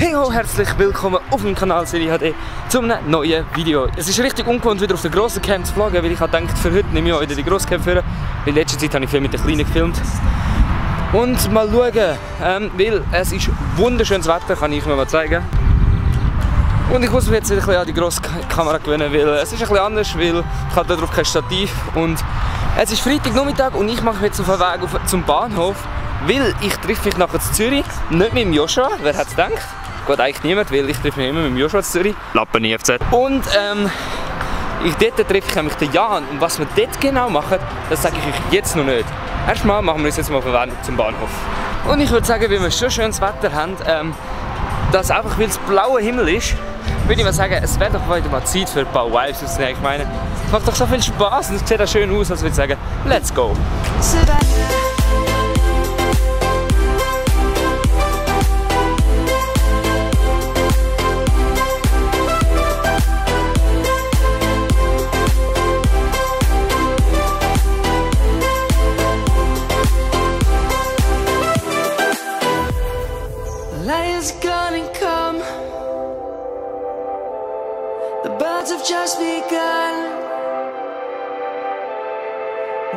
Hey ho, herzlich willkommen auf dem Kanal Siri HD zu einem neuen Video. Es ist richtig ungewohnt, wieder auf der grossen Cam zu vloggen, weil ich habe gedacht, für heute nehme ich auch wieder die grosse Cam führen. In letzter Zeit habe ich viel mit der Kleinen gefilmt. Und mal schauen, weil es ist wunderschönes Wetter, kann ich mir mal zeigen. Und ich muss mich jetzt wieder ein bisschen an die grosse Kamera gewöhnen, weil es ist ein bisschen anders, weil ich habe darauf kein Stativ. Und es ist Freitagnachmittag und ich mache mich jetzt auf den Weg zum Bahnhof, weil ich treffe mich nachher in Zürich, nicht mit dem Joshua, wer hätte es gedacht? Geht eigentlich niemand, weil ich treffe mich immer mit dem Joshua in Zürich. Lappen IFZ. Und dort treffe ich nämlich den Jan. Und was wir dort genau machen, das sage ich euch jetzt noch nicht. Erstmal machen wir uns jetzt mal auf den Weg zum Bahnhof. Und ich würde sagen, weil wir schon schönes Wetter haben, dass einfach weil es blauer Himmel ist, würde ich mal sagen, es wäre doch heute mal Zeit für ein paar Vibes auszunehmen. Ich meine, es macht doch so viel Spaß und es sieht auch schön aus, als würde ich sagen, let's go! Light's gonna come. The birds have just begun.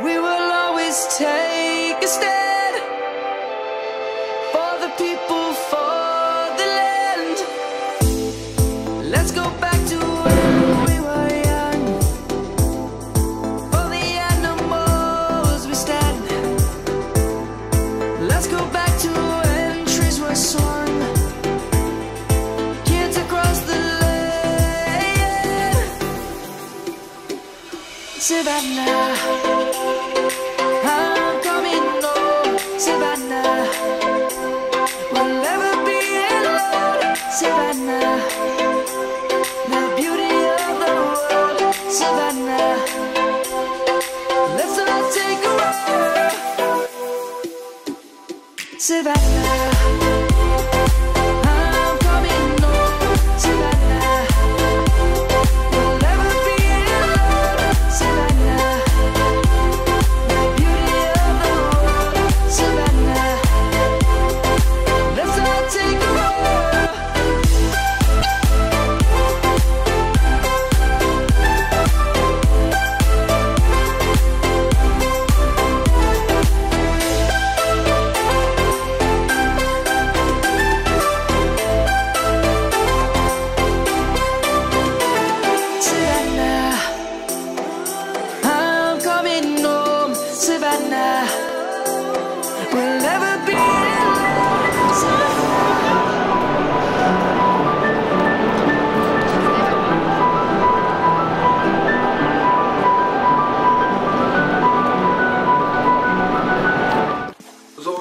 We will always take a stand for the people, for the land. Let's go back to when we were young. For the animals we stand. Let's go back to when trees were swung. Savannah, I'm coming home. Savannah, we'll never be alone. Savannah, the beauty of the world. Savannah, let's all take a walk. Savannah.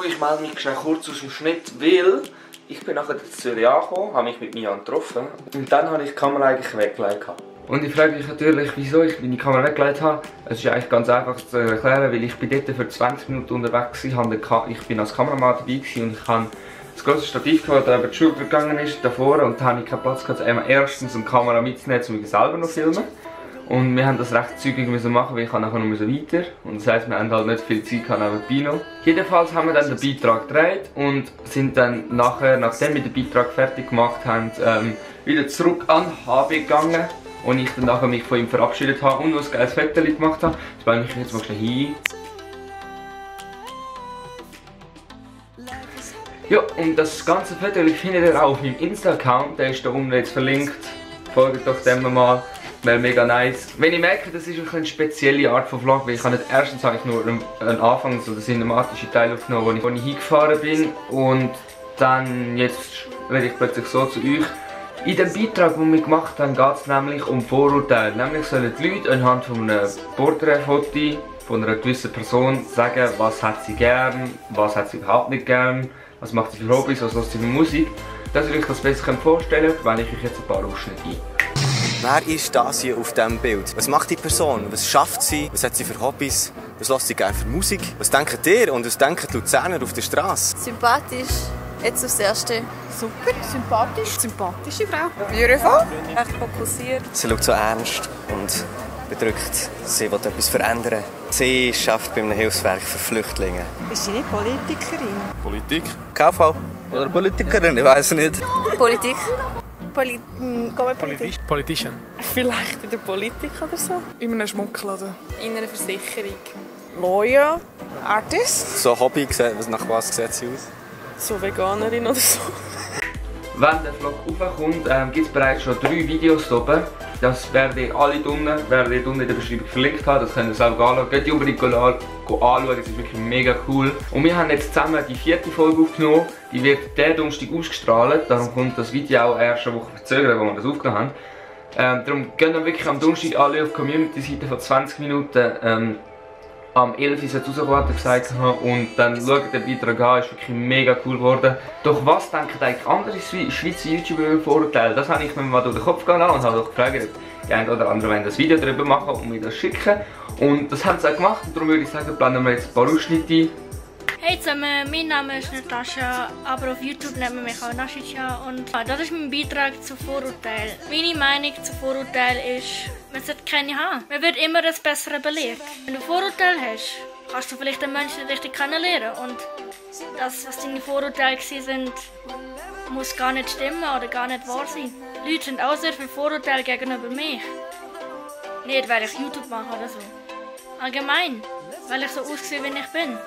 Ich melde mich schnell kurz aus dem Schnitt, weil ich bin nachher in Zürich angekommen, habe mich mit Jan getroffen und dann habe ich die Kamera eigentlich weggelegt. Und ich frage mich natürlich, wieso ich meine Kamera weggelegt habe. Es ist eigentlich ganz einfach zu erklären, weil ich bin dort für 20 Minuten unterwegs war, ich bin als Kameramann dabei und ich habe das grosse Stativ gehabt, das über die Schulter gegangen ist, davor, und da habe ich keinen Platz gehabt, erstens eine Kamera mitzunehmen, um mich selber noch zu filmen. Und wir haben das recht zügig machen, weil ich nachher noch weiter. Und das heisst, wir haben halt nicht viel Zeit nebenbei noch. Jedenfalls haben wir dann den Beitrag gedreht und sind dann nachher, nachdem wir den Beitrag fertig gemacht haben, wieder zurück an HB gegangen. Und ich dann nachher mich von ihm verabschiedet habe und noch ein geiles Foto gemacht habe. Das blende ich jetzt mal schnell hin. Ja, und das ganze Foto findet ihr auch auf meinem Insta-Account, der ist da unten jetzt verlinkt. Folgt doch dem mal. Wäre mega nice. Wenn ich merke, das ist eine spezielle Art von Vlog, weil ich habe nicht erstens habe ich nur einen Anfang, so den cinematischen Teil aufgenommen, wo ich hingefahren bin, und dann jetzt rede ich plötzlich so zu euch. In dem Beitrag, den wir gemacht haben, geht es nämlich um Vorurteile. Nämlich sollen die Leute anhand von einem Porträtfoto von einer gewissen Person sagen, was hat sie gern, was hat sie überhaupt nicht gern, was macht sie für Hobbys, was hört sie für Musik. Dass ihr euch das besser vorstellen könnt, wähle ich euch jetzt ein paar Ausschnitte ein. Wer ist das hier auf diesem Bild? Was macht die Person? Was schafft sie? Was hat sie für Hobbys? Was lässt sie gerne für Musik? Was denkt ihr und was denken die Luzerner auf der Straße? Sympathisch. Jetzt aufs Erste. Super, sympathisch. Sympathische Frau. Beautiful. Echt fokussiert. Sie schaut so ernst und bedrückt. Sie will etwas verändern. Sie arbeitet bei einem Hilfswerk für Flüchtlinge. Ist sie nicht Politikerin? Politik? KV? Oder Politikerin, ich weiß nicht. Politik. Politician. Vielleicht in der Politik oder so. In einem Schmuckladen. In einer Versicherung. Lawyer. Artist. So Hobby, nach was sieht sie aus? So Veganerin oder so. Wenn der Vlog raufkommt, gibt es bereits schon 3 Videos hier oben. Das werde ich alle unten in der Beschreibung verlinkt haben, das könnt ihr selber anschauen. Geht unbedingt anschauen, es ist wirklich mega cool. Und wir haben jetzt zusammen die 4. Folge aufgenommen, die wird diesen Donnerstag ausgestrahlt, darum kommt das Video auch erst eine Woche verzögert, wo wir das aufgenommen haben. Darum gehen wir wirklich am Donnerstag alle auf die Community-Seite von 20 Minuten. Am 11. ist es rausgekommen, hat er gesagt, und dann schaut der Beitrag an, ist wirklich mega cool geworden. Doch was denken eigentlich andere Schweizer YouTuber über Vorurteile? Das habe ich mir mal durch den Kopf gehen lassen und habe doch gefragt, ob die einen oder anderen wollen das Video darüber machen und mir das schicken. Und das haben sie auch gemacht, und darum würde ich sagen, planen wir jetzt ein paar Ausschnitte ein. Hey zusammen, mein Name ist Natascha, aber auf YouTube nennt man mich auch Nashicha, und das ist mein Beitrag zu Vorurteilen. Meine Meinung zu Vorurteilen ist, man sollte keine haben. Man wird immer das Bessere belehrt. Wenn du Vorurteile hast, kannst du vielleicht den Menschen richtig kennenlernen, und das, was deine Vorurteile sind, muss gar nicht stimmen oder gar nicht wahr sein. Leute sind auch sehr viel Vorurteile gegenüber mir. Nicht, weil ich YouTube mache oder so. Allgemein, weil ich so aussehe, wie ich bin.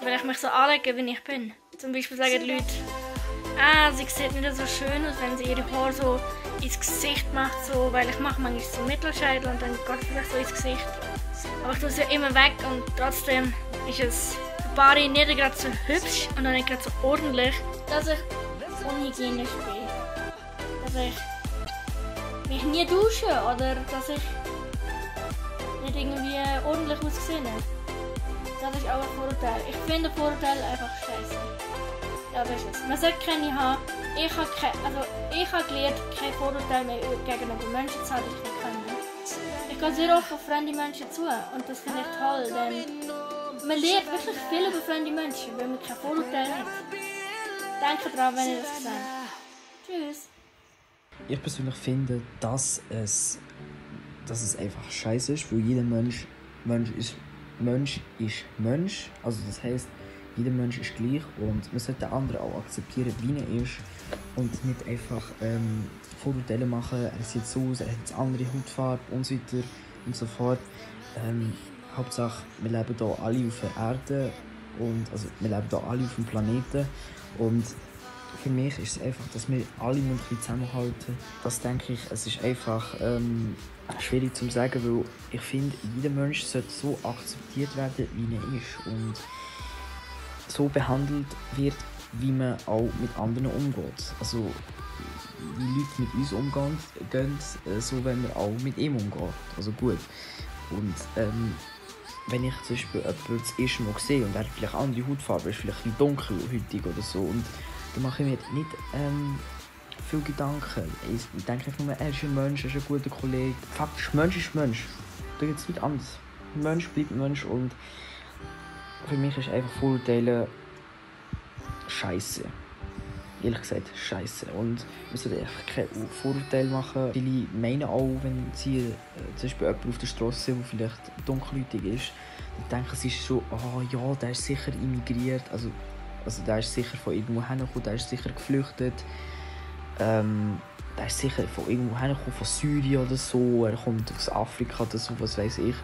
Weil ich mich so anlege, wie ich bin. Zum Beispiel sagen die Leute, sie sieht nicht so schön aus, wenn sie ihre Haare so ins Gesicht macht, so, weil ich mache manchmal so Mittelscheitel und dann geht es vielleicht so ins Gesicht. Aber ich tue es ja immer weg, und trotzdem ist es für Paare nicht gerade so hübsch und dann nicht gerade so ordentlich, dass ich unhygienisch bin. Dass ich mich nie dusche oder dass ich nicht irgendwie ordentlich ausgesehen habe. Das ist auch ein Vorurteil. Ich finde Vorurteile einfach scheiße. Ja, das ist es. Man sollte keine haben. Ich habe gelernt, keine Vorurteile mehr gegenüber Menschen zu haben, die ich nicht kenne. Ich gehe sehr oft auf fremde Menschen zu, und das finde ich toll, denn man lernt wirklich viel über fremde Menschen, weil man keine Vorurteile hat. Denkt dran, wenn ihr das seht. Tschüss. Ich persönlich finde, dass es einfach scheiße ist, weil jeder Mensch ist Mensch, also das heisst, jeder Mensch ist gleich, und man sollte den anderen auch akzeptieren, wie er ist, und nicht einfach Vorurteile machen, er sieht so aus, er hat eine andere Hautfarbe und so weiter und so fort. Hauptsache, wir leben hier alle auf der Erde, und also wir leben hier alle auf dem Planeten, und für mich ist es einfach, dass wir alle ein bisschen zusammenhalten. Das denke ich, es ist einfach schwierig zu sagen, weil ich finde, jeder Mensch sollte so akzeptiert werden, wie er ist, und so behandelt wird, wie man auch mit anderen umgeht. Also wie Leute mit uns umgehen, so wenn wir auch mit ihm umgehen. Also gut. Und wenn ich zum Beispiel jemanden das erste Mal sehe und er hat vielleicht andere Hautfarbe, ist vielleicht ein dunkelhäutig oder so, und dann mache ich mir nicht viel Gedanken. Ich denke einfach nur, er ist ein Mensch, er ist ein guter Kollege. Faktisch, Mensch ist Mensch. Da gibt es nichts anderes. Mensch bleibt Mensch, und für mich ist einfach Vorurteile scheiße. Ehrlich gesagt, scheiße. Und man sollte einfach keine Vorurteile machen. Viele meinen auch, wenn sie zum Beispiel jemanden auf der Straße sehen, der vielleicht dunkelhäutig ist, dann denken sie schon, ja, der ist sicher immigriert. Also der ist sicher von irgendwo hergekommen, der ist sicher geflüchtet. Der ist sicher von irgendwo hergekommen, von Syrien oder so, er kommt aus Afrika oder so, was weiß ich.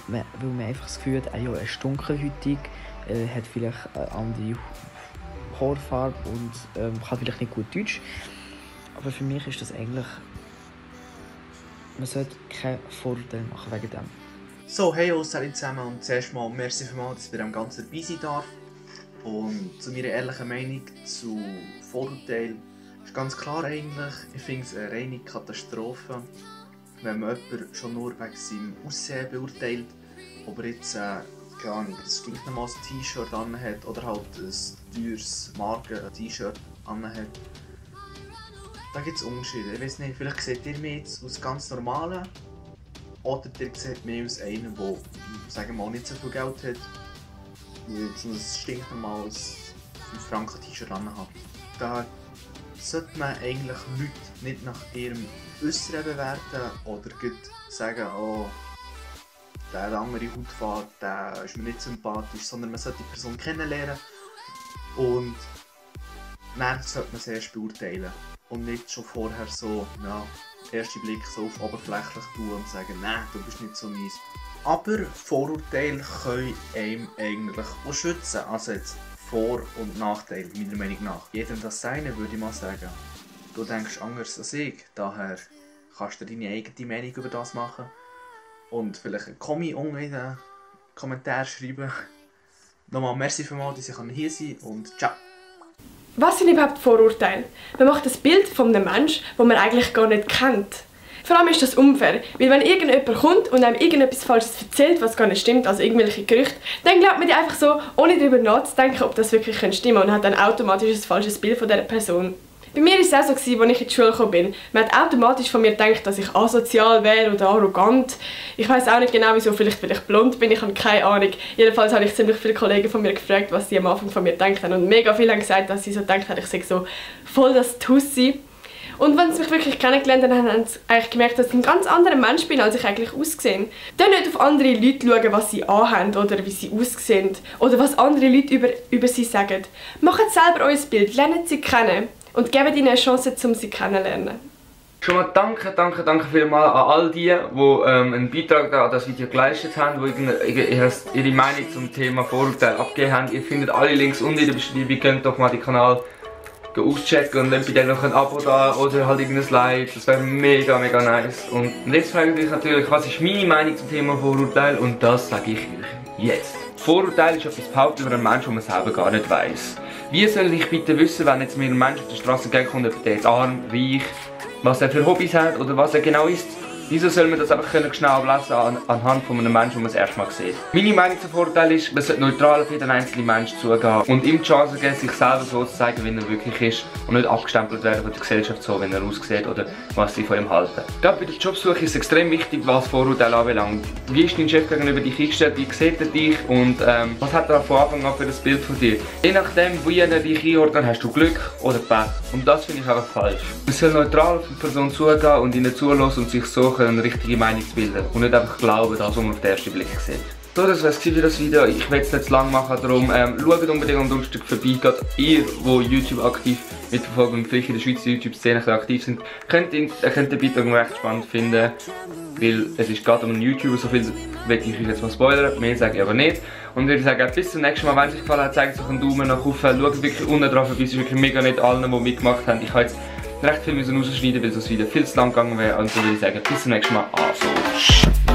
Weil man einfach das Gefühl hat, er ist dunkelhäutig, hat vielleicht eine andere Haarfarbe und kann vielleicht nicht gut Deutsch. Aber für mich ist das eigentlich, man sollte keine Vorurteile machen wegen dem. So, hey alle zusammen, und zuerst mal merci vielmals, dass ich bei dem Ganzen dabei sein darf. Und zu meiner ehrlichen Meinung zu Vorurteilen ist ganz klar eigentlich, ich finde es eine reine Katastrophe, wenn man jemanden schon nur wegen seinem Aussehen beurteilt, ob er jetzt keine Ahnung, ein stinknormales T-Shirt anhat oder halt ein teures Marken-T-Shirt anhat. Da gibt es Unterschiede. Ich weiß nicht, vielleicht seht ihr mich jetzt aus ganz normalen, oder ihr seht mich aus einem, der, sagen wir mal, nicht so viel Geld hat, so ein stinknormales 5-Franken-T-Shirt anhat. Da sollte man eigentlich Leute nicht nach ihrem Äußeren bewerten oder sagen, oh, der hat eine andere Hautfarbe, der ist mir nicht sympathisch, sondern man sollte die Person kennenlernen und dann sollte man es erst beurteilen. Und nicht schon vorher so, ja, ersten Blick so auf oberflächlich tun und sagen, nein, du bist nicht so mies. Aber Vorurteile können einem eigentlich auch schützen. Also jetzt Vor- und Nachteile, meiner Meinung nach. Jedem das Seine, würde ich mal sagen. Du denkst anders als ich, daher kannst du deine eigene Meinung über das machen. Und vielleicht einen Kommi unten in den Kommentaren schreiben. Nochmal merci vielmals, dass ich hier sein kann und ciao. Was sind überhaupt Vorurteile? Man macht ein Bild von einem Menschen, den man eigentlich gar nicht kennt. Vor allem ist das unfair, weil wenn irgendjemand kommt und einem irgendetwas Falsches erzählt, was gar nicht stimmt, also irgendwelche Gerüchte, dann glaubt man die einfach so, ohne darüber nachzudenken, ob das wirklich stimmen kann und hat dann automatisch ein falsches Bild von dieser Person. Bei mir war es auch so, als ich in die Schule gekommen bin. Man hat automatisch von mir gedacht, dass ich asozial wäre oder arrogant. Ich weiß auch nicht genau wieso, vielleicht weil ich blond bin, ich habe keine Ahnung. Jedenfalls habe ich ziemlich viele Kollegen von mir gefragt, was sie am Anfang von mir gedacht haben. Und mega viele haben gesagt, dass sie so gedacht haben, ich sei so voll das Tussi. Und wenn sie mich wirklich kennengelernt haben, haben sie eigentlich gemerkt, dass ich ein ganz anderer Mensch bin, als ich eigentlich aussehe. Dann nicht auf andere Leute schauen, was sie anhaben oder wie sie aussehen oder was andere Leute über sie sagen. Macht selber euer Bild, lernt sie kennen und gebt ihnen eine Chance, um sie kennenzulernen. Schon mal danke vielmals an all die einen Beitrag an das Video geleistet haben, die ihre Meinung zum Thema Vorurteile abgegeben haben. Ihr findet alle Links unten in der Beschreibung, könnt doch mal den Kanal auschecken und dann bei denen noch ein Abo da oder halt irgendein Like. Das wäre mega nice. Und jetzt frage ich dich natürlich, was ist meine Meinung zum Thema Vorurteil, und das sage ich euch jetzt. Vorurteil ist etwas behauptet über einen Menschen, den man selber gar nicht weiss. Wie soll ich bitte wissen, wenn jetzt mir ein Mensch auf der Straße entgegenkommt, ob der jetzt arm, reich, was er für Hobbys hat oder was er genau ist? Wieso soll man das einfach schnell ablesen anhand von einem Menschen, den man das erste Mal sieht? Meine Meinung zum Vorteil ist, man sollte neutral auf jeden einzelnen Menschen zugehen und ihm die Chance geben, sich selber so zu zeigen, wie er wirklich ist und nicht abgestempelt werden von der Gesellschaft, so wie er aussieht oder was sie von ihm halten. Gerade bei der Jobsuche ist es extrem wichtig, was Vorurteile anbelangt. Wie ist dein Chef gegenüber dich eingestellt, wie sieht er dich und was hat er von Anfang an für das Bild von dir? Je nachdem, wie er dich einordnet, hast du Glück oder Pech. Und das finde ich einfach falsch. Man soll neutral auf die Person zugehen und ihnen zulassen und sich so eine richtige Meinung zu bilden und nicht einfach glauben, das, was man auf den ersten Blick sieht. So, das war es für das Video. Ich will es nicht zu lang machen, darum schaut unbedingt am Donnerstag vorbei. Gerade ihr, die YouTube aktiv mitverfolgen und vielleicht in der Schweizer YouTube-Szene aktiv sind, könnt den Beitrag recht spannend finden, weil es ist gerade um einen YouTuber, so viel will ich euch jetzt mal spoilern, mehr sage ich aber nicht. Und ich würde sagen, bis zum nächsten Mal, wenn es euch gefallen hat, zeigt euch einen Daumen nach oben, schaut wirklich unten drauf, es ist wirklich mega nett allen, die mitgemacht haben. Ich habe jetzt recht viel rausschneiden, weil das Video viel zu lang gegangen wäre. Also würde ich sagen, bis zum nächsten Mal. Also.